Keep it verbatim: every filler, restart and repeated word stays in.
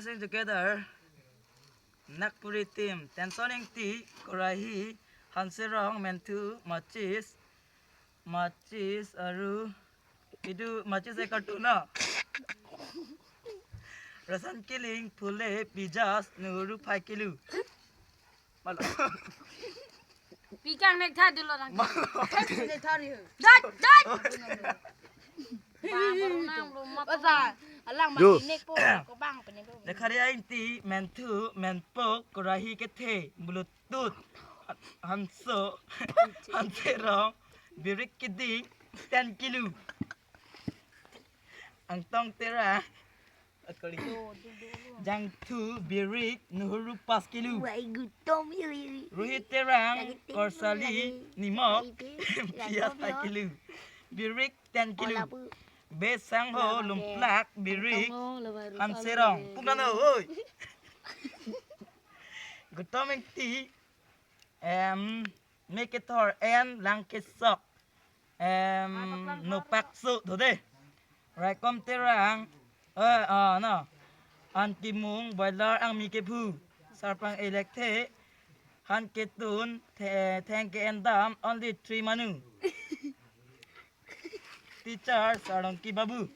Sing together. Nagpuri team. Tenson Ingti, Korahi, Hanserong, Menthu, Machis, Machis, Aru, Idu, Machis e kartu na. Rasan Killing, Phule, Pijas, Nuhuru, Phai Kilu. Malo. Pikang nek tha dilo nang. Malo. Nek tha ri. Dot, dot. Ba, baru nang lo mat. Basa, alang Yo. Mati nek po, ko bang pe nek po. Lekharia Ingti, Menthu, Menpok, Korahi Kethe, Bluetooth, Hanso, Hanserong, Birik Kiding, ten kilo. Angtong Terang, Jangthu, Birik, Nuhuru, pas kilo. Wai gutom yui. Ruhi Terang, Lagi tinggal Korsali, lagi. Nimok, Lagi tinggal Pias lagi. Kilo. Birik, ten kilo. Ola pu. Besang ho, Lama ke. Lumplak, Birik, Tongtong lo, lo baru Hanserong. Tong lo. Pung nano, oi. Gutom Ingti, em, Mekethor en Langkesok. Em, Nopakso, thode. Raikom Terang, eh, ah, no. An Kimung, Boiler, Angmi Kephu. Sarpang Elekthe, Han Ketun, The-, Theng Ke Endam, only three manu. Teacher, Sarongki Babu.